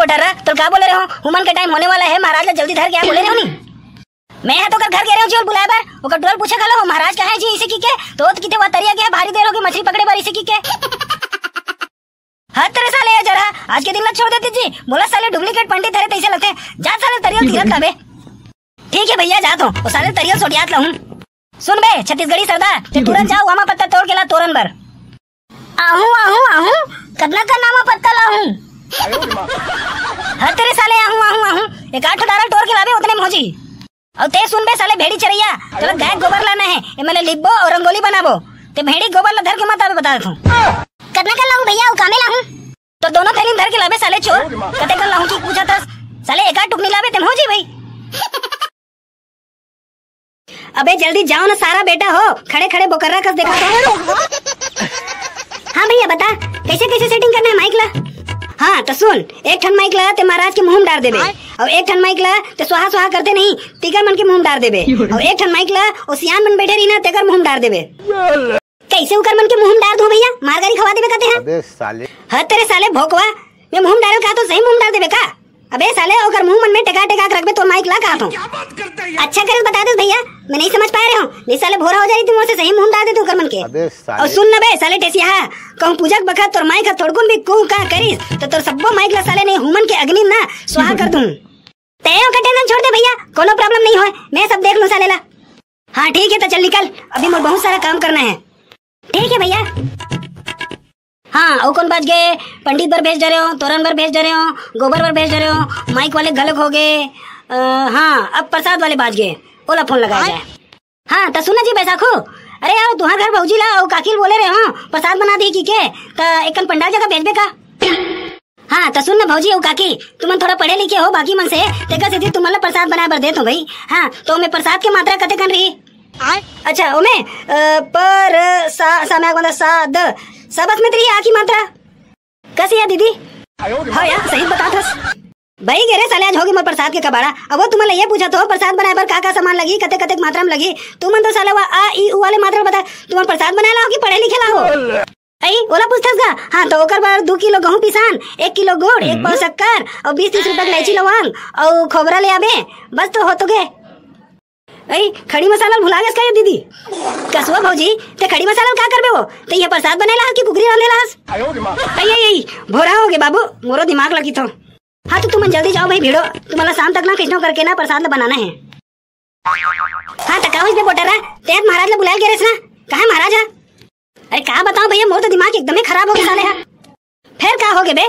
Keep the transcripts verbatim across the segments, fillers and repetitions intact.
पटर्रा, तोल का बोले रहे हो? हुमन के टाइम होने वाला है, महाराज ला जल्दी धर के आ बोले रहे हो नी? मैं हा तो ओकर घर गे रहे हो जी, ओला बुलाए बर। ओकर टुरा ल पूछे घलो हो, महाराज कहाँ है जी, इसे किके? तो ओ तो किथे, वा तरिया गे हे, भारी देर होगे मछली पकड़े बर, इसे किके। हद तेरे साले, ये जरा आज के दिन ला छोड़ देते जी। मोला साले डुप्लीकेट पंडित धरे तइसे लगथे। जा साले तरिया ल तीरथ लाबे। ठीक है भैया, जात हो, ओ साले तरिया ल सोटियात लाहूं। सुन बे छत्तीसगढ़ी सरदार, ते तुरंत जा, आमा पत्ता तोड़ के ला तोरन बर। आहूं, आहूं, आहूं, कतना कन आमा पत्ता लाहूं? हद तेरे साले, आहूं, आहूं, आहूं, एक आठ डारा ल टोर के लाबे, ओतने में हो जी। अउ ते सुन बे साले भेड़ी चरइया, तोला गाय गोबर लाना है, एमे ले लिपबो अउ रंगोली बनाबो। ते भेड़ी गोबर ला धर के मत आबे, बता देथंव। कतना कन लाहूं भैया, अउ कामे लाहूं? तो दोनों थैली धर के लाबे साले चोर। कते कन लाहूं कि पूछत हस? साले एक आध टुकनी लाबे, तेम हो जी भाई। अबे जल्दी जाओ ना सारा बेटा हो, खड़े खड़े बोकर्रा कस देखा तो। हाँ भैया बता, कैसे कैसे सेटिंग करना है माइक ला? हाँ तो सुन, एक ठन माइक ला ते महाराज के मुंह में डार देबे, और एक ठन माइक ला ते स्वाहा स्वाहा करते नहीं, तिकर मन के मुंह में डार देबे, और एक ठन माइक ला ओ सियान मन बैठे रही ना, तेकर मुंह में डार देबे। कैसे उकर मन के मुंह में डार दूं भैया, मार गारी खवा देबे कहते हैं। अबे साले। हद तेरे साले भोकवा, मैं मुंह में डारे कहा तो सही मुंह में डार देबे का? अबे साले, ओकर मुंह मन में टेका टेका के रखबे तोर माइक ला, कहा तो। अच्छा करे बता देस भैया, मैं नहीं समझ पाए रहे हूँ, नहीं साले भोरा हो जाही तुम से सही मुंह में डार देते ओकर मन के। अबे साले। और सुन न बे साले टेसिया, कहूँ पूजा के बखत तोर माइक ह थोड़कुन भी कू का करिस तो तोर सब्बो माइक ला साले नहीं हुमन के अग्नि में ना स्वाहा कर दूं। ते ओकर टेंशन छोड़ दे भैया, कोनो प्रॉब्लम नहीं होय, मैं सब देख लूं साले ला। हाँ ठीक है, तो चल निकल, अभी मोर बहुत सारा काम करना है। ठीक है भैया। हाँ, अउ कौन बाच गे? पंडित बर भेज डरे हो, तोरन बर भेज डरे हो, गोबर बर भेज डरे हो, माइक वाले घलक हो गए। अ, हाँ, अब प्रसाद वाले बाच गए, ओला फोन लगाया जाए। हाँ, त सुन जी बैसाखू, अरे यार, तुहार घर भौजी ला अउ काकी ल बोले रहे हो, प्रसाद बना दी की के, त एकन पंडाल जगह भेजबे का? हाँ, त सुन न भौजी अउ काकी, तुमन थोड़ा पढ़े लिखे हो बाकी मन से, तेकर सेती तुमन ला प्रसाद बनाए बर देत हो भाई। हाँ, तो ओमे प्रसाद के मात्रा कते कन रही? अच्छा, ओमे, अ, पर, सा, सा, मैं एक बंदा, सा, द, सा बस में तेरी आ की मात्रा। कस या दीदी? हाँ यार, सही बतात हस। बई गे रे साले, आज होगे मोर प्रसाद के कबाड़ा। अब वो तुमन ला ये पूछत हो, प्रसाद बनाए बर का का सामान लगी, कतेक कतेक मात्रा में लगी? तुमन तो साले वा आ, ई, ऊ वाले मात्रा बता, तुमन प्रसाद बनाए ला हो कि पढ़े लिखे ला हो? अई, ओला पूछथस गा? हाँ, तो ओकर बर दू किलो गहूं पिसान, एक किलो गुड़, एक पाव शक्कर, अउ बीस तीस रुपया के इलायची लौंग, अउ खोबरा ले आबे, बस तो हो तो गे। अई, खड़ी मसाला ल भुला गेस का ये दीदी? कसुआ भौजी, ते खड़ी मसाला ल का करबे वो? ते ये प्रसाद बनेला हस कि कुकरी रांधेला हस? अई, अई, अई, भोरा हो गे बाबू, मोरो दिमाग लगी तो। हाँ, तो तुमन जल्दी जाओ भाई भिड़ो, तुमन ला शाम तक ना कइसनो करके ना प्रसाद ला बनाना है। हाँ, त का होइस बे बोटरा, ते आज महाराज ला बुलाए गे रेस ना? कहाँ महाराज हा? अरे का बताओ भैया, मोर तो दिमाग एकदमे खराब हो गे साले हा। फेर का हो गे बे?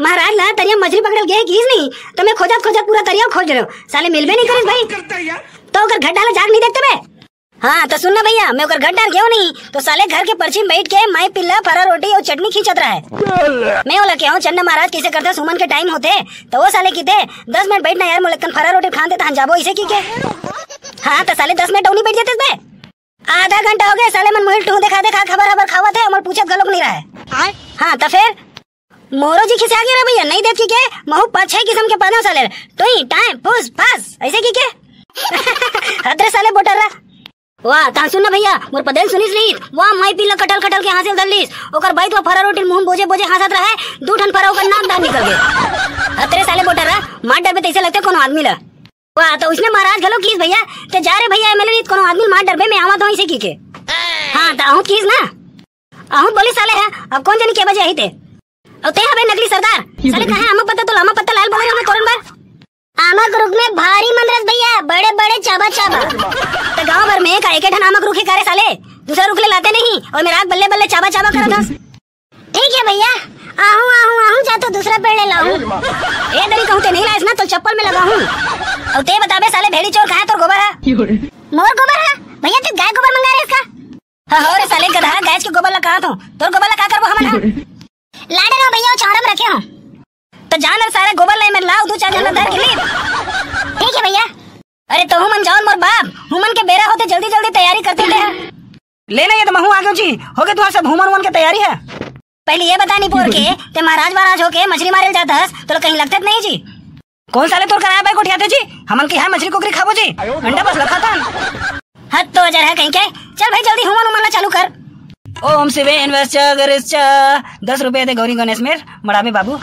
महाराज ला तरिया मछली पकड़े गे हे किहिस नहीं, तो मैं खोजत खोजत पूरा तरिया खोज रहे हो, साले मिलबे नहीं करिस भाई। तो ओकर घर डाला जाग नहीं देखते बे? हाँ, तो सुन ना भैया, मैं ओकर घर डाल गेहूं नहीं, तो साले घर के परछी में बैठ के माई पिल्ला फरा रोटी और चटनी खींचत रहा है। मैं ओला केहूं, चन्ना महाराज कैसे करते सुमन के टाइम होते, तो वो साले किते, "दस मिनट बैठ ना यार, मोला एकन फरा रोटी खान दे, तहन जाबो," इसे की के। हाँ, तो साले दस मिनट अउ नहीं बैठ जाते बे? आधा घंटा हो गया साले मन मोहिल टू देखा देखा खबर हबर खावत है, मोल पूछत घलोक नहीं रहा है। हाँ, तो फिर मोरो जी खिसिया गे रे भैया, नहीं देख के के, महू पाँच छह किस्म के पादों साले, टुई, टाइम, फुस, फास, ऐसे की के? हद रे साले बोटर रा। वाह, ता सुन ना भैया, मोर पदेल सुनिस नहीं, वाह, माई पीला कटल कटल के हांसिल धर लीस, ओकर बाई तो फरा रोटी मुंह बोजे बोजे हांसत रहे, दू ठन फरा ओकर नाक डाल निकल गए। हद रे साले बोटर रा, मार डरबे तैसे लगते कोनो आदमी ला। वाह, तो उसने महाराज घलो किस भैया, ते जा रे भैया, एमएलए नहीं कोनो आदमी मार डरबे, मैं आवा तो इसे की के। हाँ, तो आहूँ किस ना? आहूँ बोली साले है, अब कौन जानी के बजे आई ते। और ते हबे नकली सरदार, साले कहाँ आमा पत्ता तो लामा पत्ता लाल बोले हमें तोरन बर। आमा के रुख में भारी मंदरस भैया, बड़े बड़े चाबा चाबा। तो गांव भर में का एक ठन आमा के रुख है का रे साले, दूसरा रुख ले लाते नहीं, और मेरा बल्ले बल्ले चाबा चाबा करत हस। ठीक है भैया, आहूँ, आहूँ, आहूँ, जा तो दूसरा पेड़ ले लाऊं। ए दरी कहूँ ते नहीं लाइस ना तो चप्पल में लगाऊं। और ते बताबे साले भेड़ी चोर, कहाँ तोर गोबर है? मोर गोबर है? भैया ते गाय गोबर मंगा रहे इसका? हाँ, हो रे साले गधा, गाय के गोबर ला कहा तो? तोर गोबर ला का करबो हमन हा? लाडे रहो भैया, वो छावड़ा में रखे हो। तो जान सारे गोबर ले में लाओ, दो चार जना धर के ले। ठीक है भैया। अरे तो हुमन जाओ मोर बाप, हुमन के बेरा होते जल्दी जल्दी तैयारी करते थे। ले ना, ये तो महू आ गयो जी। हो गए तुम्हारे सब हुमन वुमन के तैयारी है। पहले ये बता नहीं पोर के, ते महाराज महाराज होके मछली मारे जाता हस, तो कहीं लगते नहीं जी। कौन साले तोर कराया भाई गोठियाते जी? हमन के यहाँ मछली कुकरी खाबो जी। अंडा बस लखा था। हद तो अजर है कहीं के। चल भाई जल्दी हुमन उमन ला चालू कर। ओम शिवे इन्वेस्ट गरिश्च। दस रुपये दे गौरी गणेश मेर मड़ावे बाबू।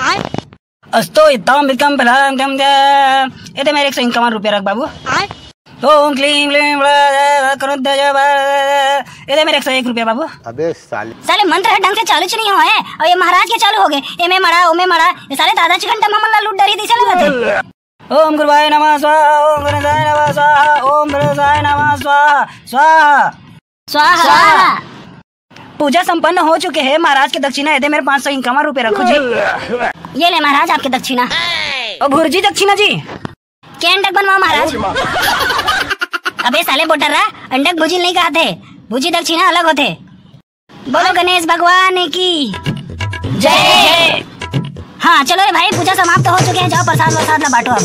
अस्तु इत्थं वित्तं फलं कं च। ये दे मेरे एक सौ इक्यावन रुपया रख बाबू। ओम क्लीं क्लीं बड़ा करुण तेज बड़ा। ये दे मेरे एक सौ एक रुपया बाबू। अबे साले। साले मंत्र ह ढंग से चालू च नहीं होय हे, अउ ये महाराज के चालू होगे। एमे मड़ा, ओमे मड़ा, ये साले त आधा च घंटा म हमन ला लूट डरही तइसे लगत हे। ओम गुरुवाय नमः स्वाहा, ओम गणेशाय नमः स्वाहा, ओम गणेशाय नमः स्वाहा, स्वाहा। स्वाहा। पूजा संपन्न हो चुके हे, महाराज के दक्षिणा ये दे मेरे पाँच सौ इक्यावन रुपया रखो जी। ये ले महाराज आपके दक्षिणा। अउ भुर्जी दक्षिणा जी। के अंडक बनवाओ महाराज। अबे साले बोटर्रा, अंडक भुजी नहीं कहत हे, भुजी दक्षिणा अलग होथे। बोलो गणेश भगवान की जय। हाँ चलो रे भाई, पूजा समाप्त हो चुके हे, जाओ प्रसाद वरसाद ला बांटो अब।